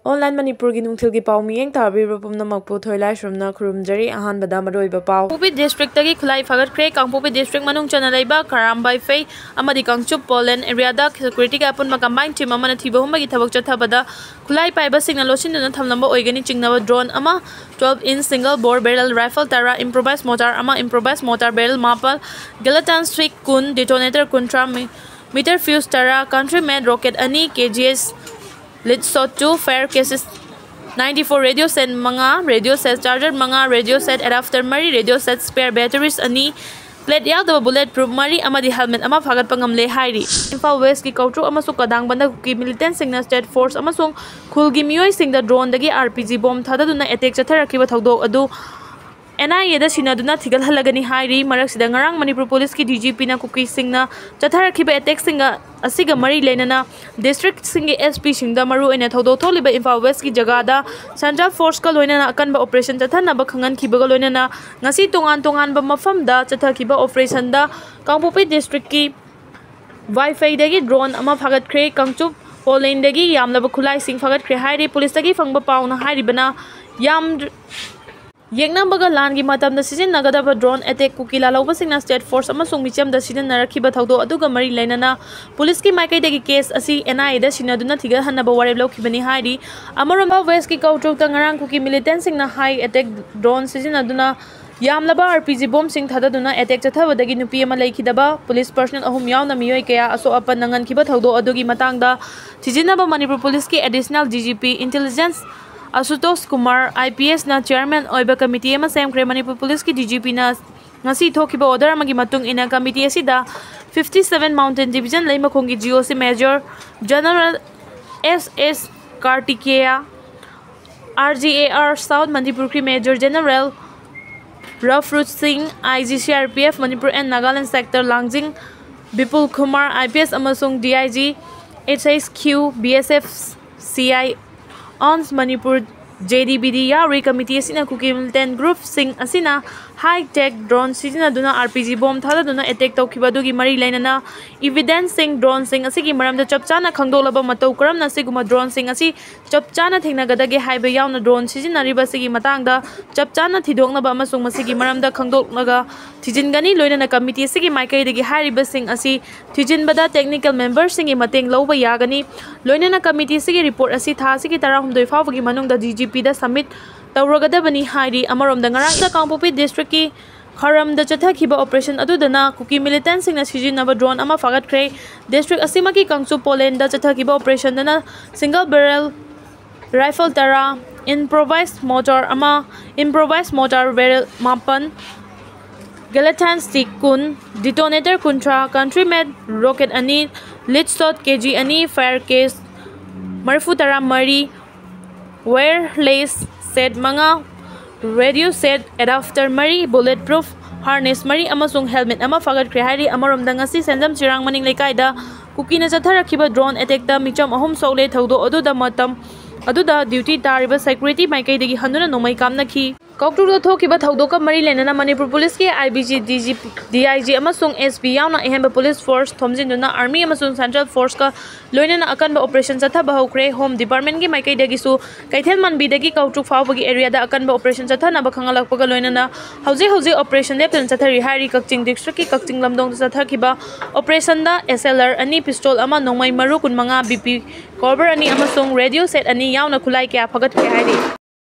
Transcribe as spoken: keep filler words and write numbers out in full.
Online ꯃꯅꯤꯄꯨꯔꯒꯤ ꯅꯨꯡꯊꯤꯜꯒꯤ ꯄꯥꯎ ꯃꯤꯠꯌꯦꯡ ꯇꯥꯕꯤꯕ ꯄꯨꯝꯅꯃꯛꯄꯨ ꯊꯣꯏꯂꯥꯏꯁ꯭ꯔꯝꯅ ꯈꯨꯔꯨꯝꯖꯔꯤ꯫ ꯑꯍꯥꯟꯕꯗ ꯃꯔꯨꯑꯣꯏꯕ ꯄꯥꯎ꯫ ꯀꯥꯡꯄꯣꯛꯄꯤ ꯗꯤꯁꯇ꯭ꯔꯤꯛꯇꯒꯤ ꯈꯨꯠꯂꯥꯏ ꯐꯥꯒꯠꯈ꯭ꯔꯦ꯫ ꯀꯥꯡꯄꯣꯛꯄꯤ ꯗꯤꯁꯇ꯭ꯔꯤꯛ ꯃꯅꯨꯡ ꯆꯟꯅ ꯂꯩꯕ ꯈꯔꯥꯝꯕꯥꯏꯐꯩ ꯑꯃꯗꯤ ꯀꯥꯡꯆꯨꯞ ꯄꯣꯂꯦꯟ ꯑꯦꯔꯤꯌꯥꯗ ꯁꯦꯀ꯭ꯌꯨꯔꯤꯇꯤꯒꯤ ꯑꯄꯨꯟꯕ ꯀꯝꯕꯥꯏꯟ ꯇꯤꯝ ꯑꯃꯅ ꯊꯤꯕ ꯍꯨꯝꯕꯒꯤ ꯊꯕꯛ ꯆꯠꯊꯕꯗ ꯈꯨꯠꯂꯥꯏ ꯄꯥꯏꯕꯁꯤꯡꯅ ꯂꯣꯠꯁꯤꯟꯗꯨꯅ ꯊꯝꯂꯝꯕ ꯑꯣꯏꯒꯅꯤ ꯆꯤꯡꯅꯕ ꯗ꯭ꯔꯣꯟ ꯑꯃ, twelve inch single bore barrel rifle ꯇꯔꯥ, improvised mortar ꯑꯃ, improvised mortar barrel ꯃꯥꯄꯜ, ꯒꯦꯂꯥꯇꯥꯟ ꯁ꯭ꯇꯤꯛ ꯀꯨꯟ, detonator ꯀꯨꯟꯊ꯭ꯔꯥ, ꯃꯤ-, meter fuse ꯇꯔꯥ, country made rocket ꯑꯅꯤ, ꯀꯦ ꯖꯤ ꯑꯦꯁ lead shot two, fire cases ninety four, radio set ꯃꯉꯥ, radio set charger ꯃꯉꯥ, radio set adapter ꯃꯔꯤ, radio set spare batteries ꯑꯅꯤ, plate ꯌꯥꯎꯗꯕ bullet proof ꯃꯔꯤ ꯑꯃꯗꯤ helmet ꯑꯃ ꯐꯥꯒꯠꯄ ꯉꯝꯂꯦ ꯍꯥꯏꯔꯤ꯫ ꯏꯝꯐꯥꯜ ꯋꯦꯁꯀꯤ ꯀꯧꯇ꯭ꯔꯨꯛ ꯑꯃꯁꯨꯡ ꯀꯗꯥꯡꯕꯟꯗ ꯀꯨꯀꯤ militantꯁꯤꯡꯅ state force ꯑꯃꯁꯨꯡ ꯈꯨꯜꯒꯤ ꯃꯤꯑꯣꯏꯁꯤꯡꯗ droneꯗꯒꯤ R P G bomb ꯊꯥꯗꯗꯨꯅ attack ꯆꯠꯊꯔꯛꯈꯤꯕ ꯊꯧꯗꯣꯛ ꯑꯗꯨ N I Aꯗ ꯁꯤꯟꯅꯗꯨꯅ ꯊꯤꯒꯠꯍꯜꯂꯒꯅꯤ ꯍꯥꯏꯔꯤ꯫ ꯃꯔꯛꯁꯤꯗ ꯉꯔꯥꯡ ꯃꯅꯤꯄꯨꯔ ꯄꯨꯂꯤꯁꯀꯤ D G Pꯅ ꯀꯨꯀꯤꯁꯤꯡꯅ ꯆꯠꯊꯔꯛꯈꯤꯕ attackꯁꯤꯡ ꯑꯁꯤꯒ ꯃꯔꯤ ꯂꯩꯅꯅ districtꯁꯤꯡꯒꯤ S Pꯁꯤꯡꯗ ꯃꯔꯨꯑꯣꯏꯅ ꯊꯧꯗꯣꯛ ꯊꯣꯛꯂꯤꯕ ꯏꯝꯐꯥꯜ ꯋꯦꯁꯀꯤ ꯖꯒꯥꯗ central forceꯀ ꯂꯣꯏꯅꯅ ꯑꯀꯟꯕ operation ꯆꯠꯊꯅꯕ ꯈꯪꯍꯟꯈꯤꯕꯒ ꯂꯣꯏꯅꯅ ꯉꯁꯤ ꯇꯣꯉꯥꯟ ꯇꯣꯉꯥꯟꯕ ꯃꯐꯝꯗ ꯆꯠꯊꯈꯤꯕ operationꯗ ꯀꯥꯡꯄꯣꯛꯄꯤ districtꯀꯤ ꯋꯥꯏꯐꯩꯗꯒꯤ drone ꯑꯃ ꯐꯥꯒꯠꯈ꯭ꯔꯦ꯫ ꯀꯥꯡꯆꯨꯞ ꯄꯣꯂꯦꯟꯗꯒꯤ ꯌꯥꯝꯂꯕ ꯈꯨꯠꯂꯥꯏꯁꯤꯡ ꯐꯥꯒꯠꯈ꯭ꯔꯦ ꯍꯥꯏꯔꯤ꯫ ꯄꯨꯂꯤꯁꯇꯒꯤ ꯐꯪꯕ ꯄꯥꯎꯅ ꯍꯥꯏꯔꯤꯕꯅ ꯌꯥꯝ ꯌꯦꯛꯅꯕꯒ ꯂꯥꯟꯒꯤ ꯃꯇꯝꯗ ꯁꯤꯖꯤꯟꯅꯒꯗꯕ drone attack ꯀꯨꯀꯤ ꯂꯥꯜꯍꯧꯕꯁꯤꯡꯅ state force ꯑꯃꯁꯨꯡ ꯃꯤꯆꯝꯗ ꯁꯤꯖꯤꯟꯅꯔꯛꯈꯤꯕ ꯊꯧꯗꯣꯛ ꯑꯗꯨꯒ ꯃꯔꯤ ꯂꯩꯅꯅ ꯄꯨꯂꯤꯁꯀꯤ ꯃꯥꯏꯀꯩꯗꯒꯤ case ꯑꯁꯤ N I Aꯗ ꯁꯤꯟꯅꯗꯨꯅ ꯊꯤꯒꯠꯍꯟꯅꯕ ꯋꯥꯔꯦꯞ ꯂꯧꯈꯤꯕꯅꯤ ꯍꯥꯏꯔꯤ꯫ ꯑꯃꯔꯣꯝꯗ ꯋꯦꯁꯀꯤ ꯀꯧꯇ꯭ꯔꯨꯛꯇ ꯉꯔꯥꯡ ꯀꯨꯀꯤ militantꯁꯤꯡꯅ high attack drone ꯁꯤꯖꯤꯟꯅꯗꯨꯅ ꯌꯥꯝꯂꯕ R P G bombꯁꯤꯡ ꯊꯥꯗꯗꯨꯅ attack ꯆꯠꯊꯕꯗꯒꯤ ꯅꯨꯄꯤ ꯑꯃ ꯂꯩꯈꯤꯗꯕ, ꯄꯨꯂꯤꯁ personnel ꯑꯍꯨꯝ ꯌꯥꯎꯅ ꯃꯤꯑꯣꯏ ꯀꯌꯥ ꯑꯁꯣꯛ ꯑꯄꯟ ꯅꯪꯍꯟꯈꯤꯕ ꯊꯧꯗꯣꯛ ꯑꯗꯨꯒꯤ ꯃꯇꯥꯡꯗ ꯊꯤꯖꯤꯟꯅꯕ ꯃꯅꯤꯄꯨꯔ ꯄꯨꯂꯤꯁꯀꯤ additional D G P intelligence ꯑꯁꯨꯇꯣꯁ Kumar I P Sꯅ chairman ꯑꯣꯏꯕ committee ꯑꯃ ꯁꯦꯝꯈ꯭ꯔꯦ꯫ ꯃꯅꯤꯄꯨꯔ ꯄꯨꯂꯤꯁꯀꯤ D G Pꯅ ꯉꯁꯤ ꯊꯣꯛꯈꯤꯕ order ꯑꯃꯒꯤ ꯃꯇꯨꯡ ꯏꯟꯅ committee ꯑꯁꯤꯗ fifty seven Mountain Division ꯂꯩꯃꯈꯣꯡꯒꯤ G O C Major General S S Kartikeya, R G A R South Manipur Major General Rafrut Singh, I G C R P F Manipur and Nagaland Sector Langjing, Bipul Kumar I P S ꯑꯃꯁꯨꯡ D I G H H Q B S F C I Arms Manipur J D B D ꯌꯥꯎꯔꯤ꯫ Committee ꯑꯁꯤꯅ ꯀꯨꯀꯤ militant groupꯁꯤꯡ ꯑꯁꯤꯅ high tech drone ꯁꯤꯖꯤꯟꯅꯗꯨꯅ R P G bomb ꯊꯥꯗꯗꯨꯅ attack ꯇꯧꯈꯤꯕ ꯑꯗꯨꯒꯤ ꯃꯔꯤ ꯂꯩꯅꯅ ꯏꯚꯤꯗꯦꯟꯁꯁꯤꯡ, ꯗ꯭ꯔꯣꯟꯁꯤꯡ ꯑꯁꯤꯒꯤ ꯃꯔꯝꯗ ꯆꯞ ꯆꯥꯅ ꯈꯪꯗꯣꯛꯂꯕ ꯃꯇꯧ ꯀꯔꯝꯅ ꯑꯁꯤꯒꯨꯝꯕ ꯗ꯭ꯔꯣꯟꯁꯤꯡ ꯑꯁꯤ ꯆꯞ ꯆꯥꯅ ꯊꯦꯡꯅꯒꯗꯒꯦ ꯍꯥꯏꯕ ꯌꯥꯎꯅ ꯗ꯭ꯔꯣꯟ ꯁꯤꯖꯤꯟꯅꯔꯤꯕ ꯑꯁꯤꯒꯤ ꯃꯇꯥꯡꯗ ꯆꯞ ꯆꯥꯅ ꯊꯤꯗꯣꯛꯅꯕ ꯑꯃꯁꯨꯡ ꯃꯁꯤꯒꯤ ꯃꯔꯝꯗ ꯈꯪꯗꯣꯛꯂꯒ ꯊꯤꯖꯤꯟꯒꯅꯤ꯫ ꯂꯣꯏꯅꯅ ꯀꯃꯤꯇꯤ ꯑꯁꯤꯒꯤ ꯃꯥꯏꯀꯩꯗꯒꯤ ꯍꯥꯏꯔꯤꯕꯁꯤꯡ ꯑꯁꯤ ꯊꯤꯖꯤꯟꯕꯗ ꯇꯦꯛꯅꯤꯀꯦꯜ ꯃꯦꯝꯕꯔꯁꯤꯡꯒꯤ ꯃꯇꯦꯡ ꯂꯧꯕ ꯌꯥꯒꯅꯤ꯫ ꯂꯣꯏꯅꯅ ꯀꯃꯤꯇꯤ ꯑꯁꯤꯒꯤ ꯔꯤꯄꯣꯔꯠ ꯑꯁꯤ ꯊꯥ ꯑꯁꯤꯒꯤ ꯇꯔꯥꯍꯨꯝꯗꯣꯏ ꯐꯥꯎꯕꯒꯤ ꯃꯅꯨꯡꯗ ꯗꯤ ꯖꯤ ꯄꯤꯗ ꯁꯕꯃꯤꯠ ꯇꯧꯔꯒꯗꯕꯅꯤ ꯍꯥꯏꯔꯤ꯫ ꯑꯃꯔꯣꯝꯗ ꯉꯔꯥꯡꯗ ꯀꯥꯡꯄꯣꯛꯄꯤ ꯗꯤꯁꯇ꯭ꯔꯤꯛꯀꯤ ꯈꯔꯝꯗ ꯆꯠꯊꯈꯤꯕ ꯑꯣꯄꯔꯦꯁꯟ ꯑꯗꯨꯗꯅ ꯀꯨꯀꯤ ꯃꯤꯂꯤꯇꯦꯟꯁꯤꯡꯅ ꯁꯤꯖꯤꯟꯅꯕ ꯗ꯭ꯔꯣꯟ ꯑꯃ ꯐꯥꯒꯠꯈ꯭ꯔꯦ꯫ ꯗꯤꯁꯇ꯭ꯔꯤꯛ ꯑꯁꯤꯃꯛꯀꯤ ꯀꯥꯡꯆꯨꯞ ꯄꯣꯂꯦꯟꯗ ꯆꯠꯊꯈꯤꯕ ꯑꯣꯄꯔꯦꯁꯟꯗꯅ ꯁꯤꯡꯒꯜ ꯕꯦꯔꯦꯜ ꯔꯥꯏꯐꯜ ꯇꯔꯥ, ꯏꯝꯄ꯭ꯔꯣꯚꯥꯏꯁ ꯃꯣꯔꯇꯥꯔ ꯑꯃ, ꯏꯝꯄ꯭ꯔꯣꯚꯥꯏꯁ ꯃꯣꯔꯇꯥꯔ ꯕꯦꯔꯦꯜ ꯃꯥꯄꯟ, ꯒꯦꯂꯦꯊꯥꯟ ꯁ꯭ꯇꯤꯛ ꯀꯨꯟ, ꯗꯤꯇꯣꯅꯦꯇꯔ ꯀꯨꯟꯊ꯭ꯔꯥ, ꯀꯟꯇ꯭ꯔꯤ ꯃꯦꯠ ꯔꯣꯀꯦꯠ ꯑꯅꯤ, ꯂꯤꯠ ꯁꯣꯠ ꯀꯦ ꯖꯤ ꯑꯅꯤ, ꯐꯥꯌꯔ ꯀꯦꯁ ꯃꯔꯤꯐꯨ ꯇꯔꯥ ꯃꯔꯤ, ꯋꯥꯌꯔꯂꯦꯁ ꯁꯦꯠ ꯃꯉꯥ, ꯔꯦꯗꯤꯑꯣ ꯁꯦꯠ ꯑꯦꯗꯥꯞꯇꯔ ꯃꯔꯤ, ꯕꯨꯂꯦꯠ ꯄ꯭ꯔꯨꯐ ꯍꯥꯔꯅꯦꯁ ꯃꯔꯤ ꯑꯃꯁꯨꯡ ꯍꯦꯜꯃꯦꯠ ꯑꯃ ꯐꯥꯒꯠꯈ꯭ꯔꯦ ꯍꯥꯏꯔꯤ꯫ ꯑꯃꯔꯣꯝꯗ ꯉꯁꯤ ꯁꯦꯟꯖꯝ ꯆꯤꯔꯥꯡ ꯃꯅꯤꯡ ꯂꯩꯀꯥꯏꯗ ꯀꯨꯀꯤꯅ ꯆꯠꯊꯔꯛꯈꯤꯕ ꯗ꯭ꯔꯣꯟ ꯑꯦꯇꯦꯛꯇ ꯃꯤꯆꯝ ꯑꯍꯨꯝ ꯁꯣꯛꯂꯦ꯫ ꯊꯧꯗꯣꯛ ꯑꯗꯨꯗ ꯃꯇꯝ ꯑꯗꯨꯗ ꯗ꯭ꯌꯨꯇꯤ ꯇꯥꯔꯤꯕ ꯁꯦꯀ꯭ꯌꯨꯔꯤꯇꯤ ꯃꯥꯏꯀꯩꯗꯒꯤ ꯍꯟꯗꯨꯅ ꯅꯣꯡꯃꯩ ꯀꯥꯞꯅꯈꯤ꯫ ꯀꯥꯎꯇ꯭ꯔꯨꯛꯇ ꯊꯣꯛꯈꯤꯕ ꯊꯧꯗꯣꯛꯀ ꯃꯔꯤ ꯂꯩꯅꯅ ꯃꯅꯤꯄꯨꯔ ꯄꯨꯂꯤꯁꯀꯤ I B G, D G, D I G ꯑꯃꯁꯨꯡ ꯑꯦꯁ ꯄꯤ ꯌꯥꯎꯅ ꯑꯍꯦꯟꯕ ꯄꯨꯂꯤꯁ ꯐꯣꯔꯁ ꯊꯣꯝꯖꯤꯟꯗꯨꯅ ꯑꯥꯔꯃꯤ ꯑꯃꯁꯨꯡ ꯁꯦꯟꯇ꯭ꯔꯦꯜ ꯐꯣꯔꯁꯀ ꯂꯣꯏꯅꯅ ꯑꯀꯟꯕ ꯑꯣꯄꯔꯦꯁꯟ ꯆꯠꯊꯕ ꯍꯧꯈ꯭ꯔꯦ꯫ ꯍꯣꯝ ꯗꯤꯄꯥꯔꯠꯃꯦꯟꯒꯤ ꯃꯥꯏꯀꯩꯗꯒꯤꯁꯨ ꯀꯩꯊꯦꯜ ꯃꯥꯟꯕꯤꯗꯒꯤ ꯀꯥꯎꯇ꯭ꯔꯨꯛ ꯐꯥꯎꯕꯒꯤ ꯑꯦꯔꯤꯌꯥꯗ ꯑꯀꯟꯕ ꯑꯣꯄꯔꯦꯁꯟ ꯆꯠꯊꯅꯕ ꯈꯪꯍꯜꯂꯛꯄꯒ ꯂꯣꯏꯅꯅ ꯍꯧꯖꯤꯛ ꯍꯧꯖꯤꯛ ꯑꯣꯄꯔꯦꯁꯟ ꯂꯦꯞꯇꯅ ꯆꯠꯊꯔꯤ ꯍꯥꯏꯔꯤ꯫ ꯀꯛꯆꯤꯡ ꯗꯤꯁꯇ꯭ꯔꯤꯛꯀꯤ ꯀꯛꯆꯤꯡ ꯂꯝꯗꯣꯡꯗ ꯆꯠꯊꯈꯤꯕ ꯑꯣꯄꯔꯦꯁꯟꯗ ꯑꯦꯁ ꯑꯦꯜ ꯑꯥꯔ ꯑꯅꯤ, ꯄꯤꯁꯇꯣꯜ ꯑꯃ, ꯅꯣꯡꯃꯩ ꯃꯔꯨ ꯀꯨꯟꯃꯉꯥ, ꯕꯤ ꯄꯤ ꯀꯣꯔꯕꯔ ꯑꯅꯤ ꯑꯃꯁꯨꯡ ꯔꯦꯗꯤꯑꯣ ꯁꯦꯠ ꯑꯅꯤ ꯌꯥꯎꯅ ꯈꯨꯠꯂꯥꯏ ꯀꯌꯥ ꯐꯒꯠꯈ꯭ꯔꯦ ꯍꯥꯏꯔꯤ꯫